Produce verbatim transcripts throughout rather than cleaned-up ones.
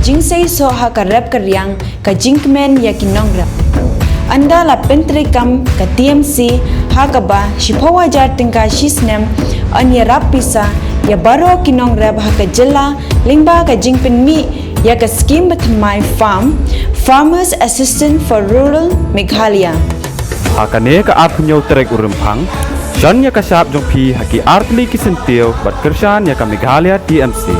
Jingseisoh ha ka rep ka riang, ka jingkmen ïa ki nongrep. Ynda la pyntreikam ka T M C ha kaba shiphew hajar tyngka shi snem, yn ïarap pisa ïa baroh ki nongrep ha ka jylla lyngba ka jingpynmih ïa ka skhim bathymmai farm, Farmers Assistance for Rural Meghalaya. Ha kane ka arphew hynñiew tarik u Rymphang, shon ïa ka shap jong phi ha ki artylli ki syntiew bad kyrshan ïa ka Meghalaya T M C.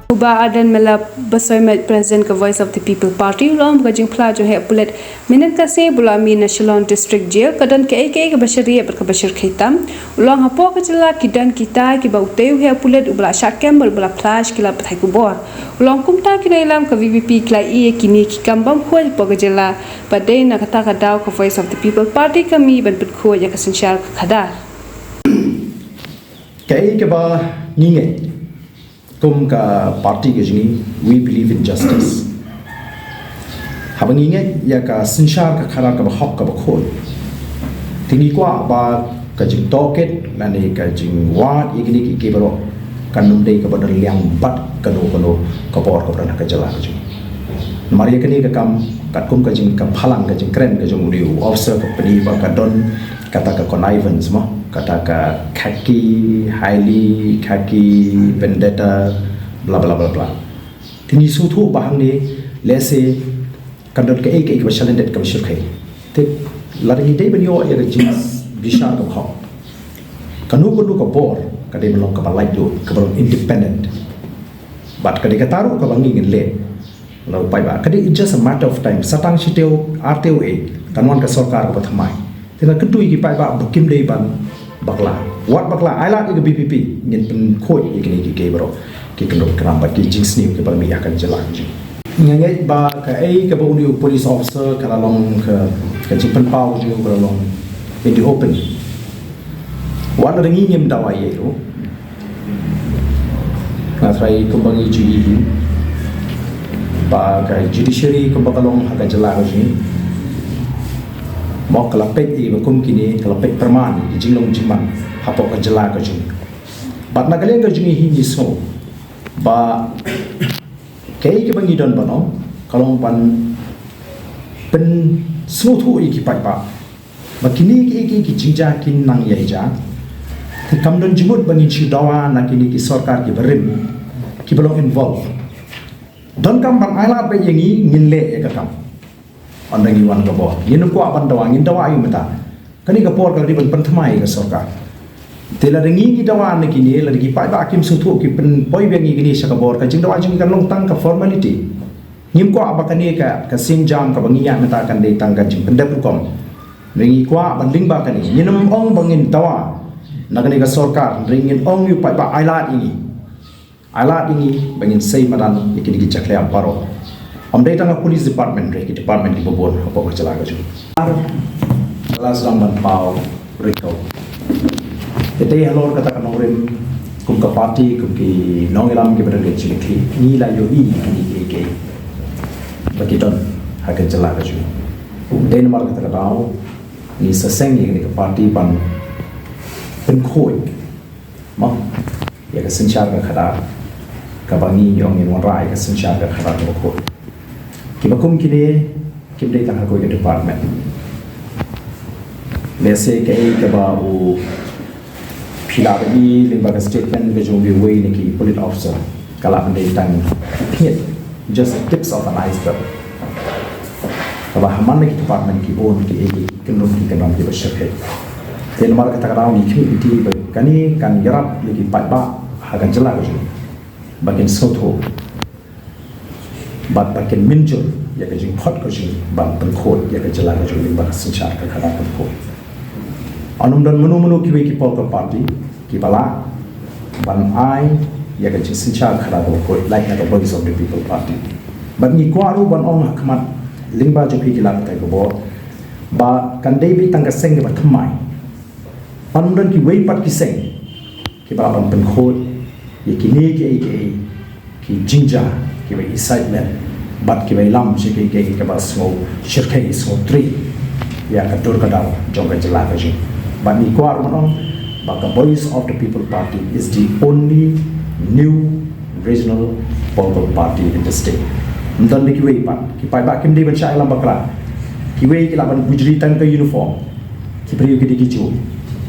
U Bah Ardent Miller Basaiawmoit, President ka Voice of the People Party, u la ong ba ka jingphla jong heh pulit mynhynnin ka sngi ba u la mih na Shillong District Jail ka don kaei kaei kaba shariah bad kaba shyrkhei tam. U la ong hapoh ka jylla ki don kita kiba utei u heh pulit uba la shah kem bad uba la phla sha ki lad pathai khubor. U la ong kumta ki nongïalam ka V P P ki la ïohi ïa kine ki kam bym khuid hapoh ka jylla bad dei na kata ka daw ka Voice of the People Party ka mih ban pynkhuid ïa ka synshar ka khadar. Kaei kaba ngi ngeit kum ka party ka jong ngi, we believe in justice. Haba ngi ngeit ïa ka synshar ka khadar kaba hok kaba khuid, te ngi kwah ba ka jingtohkit lane ka jingwad ïa kine kiei kiei baroh kan ym dei kaba don liang bad kano kano ka bor kaba don ha ka jylla ka jong ngi. Namar ïa kane ka kam katkum ka jing, ka phalang, ka jingkren ka jong une u officer ka pyni ba ka don kata ka connivance mo, kata ka khaki, highly khaki, vendetta, bla bla bla bla. Te ngi sngewthuh ba hangne lehse kan don kaei kaei kaba shalyndet kaba shyrkhei. Te lada ngi dei ban ïoh ïa ka jingbishar kaba hok, kano kano ka bor ka dei ban long kaba laitluid, kaba long independent. Bad ka dei kata ruh kaba ngi ngin leh. Lada u paidbah, ka dei, it's just a matter of time. Sa tang shi taïew, ar taïew, eh, kan wan ka sorkar kaba thymmai. Te nga kyntu ïa ki paidbah ba kim dei ban bakla. Wat bakla, ai lad ïa ka V P P, ngin pynkhuid ïa kine kiei kiei baroh ki kyndon kynram bad ki jingsniew kiba la mih ha ka jylla ka jong ngi. Nga ngeit ba kaei kaba une u police officer ka la long, ka, ka jingpynpaw jong u ka la long in the open. Wat lada ngi ngim dawa ïa u, nga tharai kumba ngi ju ïohi ba ka judiciary kumba ka long ha ka jylla ka jong ngi, mo, ka la peit ïa kiba kum kine, ka la peit pyrman ïa ki jinglong jingman hapoh ka jylla ka jong ngi. Bad na ka liang ka jong ngi hi ngi sngew ba kaei kaba ngi don ban ong ka long ban pynsngewthuh ïa ki paidbah ba kine kiei kiei ki jingjia kin nang ïai jia. Te kam don jingmut ba ngin shu dawa na kine ki sorkar kiba rim kiba long involve. Donkam ban ai lad beit ïa ngi, ngin leh ïa ka kam. Ynda ngi wan ka bor, ngim kwah ban dawa, ngin dawa aïu mynta? Kane ka por ka la dei ban pynthymmai ïa ka sorkar. Te lada ngi ngi dawa na kine, lada ki paidbah kim sngewthuh, ki pynpoi biang ïa kine sha ka bor, ka jingdawa jong ngi kan long tang ka formality. Ngim kwah ba kane ka, ka sienjam kaba ngi ïaid mynta kan dei tang ka jingpyndep rukom. Ngi kwah ban lyngba kane, ngin ym ong ba ngin dawa na kane ka sorkar, hynrei ngin ong ïa u paidbah ai lad ïa ngi. Ai lad ïa ngi ba ngin sei madan ïa kine ki jakhlia baroh. Ym dei tang ka police department, hynrei ki department kiba bun hapoh ka jylla ka jong ngi. Ar, ka la sdang ban paw ryngkat. Te halor kata ka nongrim, kum ka party, kum ki nongïalam kiba don ka jingkit, ngi la ïohi ïa kine kiei kiei ba ki don ha ka jylla ka jong ngi. Te namar kata ka daw ngi sa seng ïa kane ka party ban pynkhuid, mo, ïa ka synshar ka khadar kaba ngi ngi ong ngin wanrah ïa ka synshar ka khadar kaba khuid. Kiba kum kine kim dei tang ha kawei ka department. Lehse kaei kaba u phi lah ban i lyngba ka statement ka jong uwei na ki police officer ka lah ban dei tang ki pynïaid, just the tips of an iceberg. Kaba ha man la ki department ki bun kiei kiei ki kyndon ki kyndon kiba shyrkhei. Te namar kata ka daw ngi khmih lynti ba kane kan ïarap ïa ki paidbah ha ka jylla ka jong ngi ba kin sngewthuh bad ba kin mynjur ïa ka jingkhot ka jong ngi ban pynkhuid ïa ka jylla ka jong ngi lyngba ka synshar ka khadar kaba khuid. Ym don mano mano kiwei ki political party kiba lah ban ai ïa ka jingsynshar ka khadar kaba khuid lait na ka Voice of the People Party. Bad ngi kwah ruh ban ong ha khmat lyngba jong phi ki lad pathai khubor ba kan dei beit tang ka seng kaba thymmai. Ym don kiwei pat ki seng kiba lah ban pynkhuid ïa kine kiei kiei ki jingjia, kiba incitement bad kiba ïalam sha kiei kiei kiba sngew shyrkhei, sngew trei ïa ka dur ka dar jong ka jylla ka jong ngi. Bad ngi kwah ruh ban ong Ba ka Voice of the People Party is the only new regional political party in the state. Ym don da kiwei pat, ki paidbah kim dei ban shah ïalam bakla. Kiwei ki lah ban bujri tang ka uniform. Ki briew ki dei ki juh.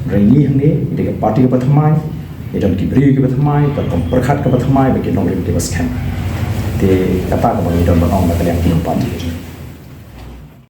Hynrei ngi hangne, ngi dei ka party kaba thymmai, ngi don ki briew kiba thymmai, ka kam pyrkhat kaba thymmai, bad ki nongrim kiba skhem. Te kata kaba ngi don ban ong na ka liang ki party.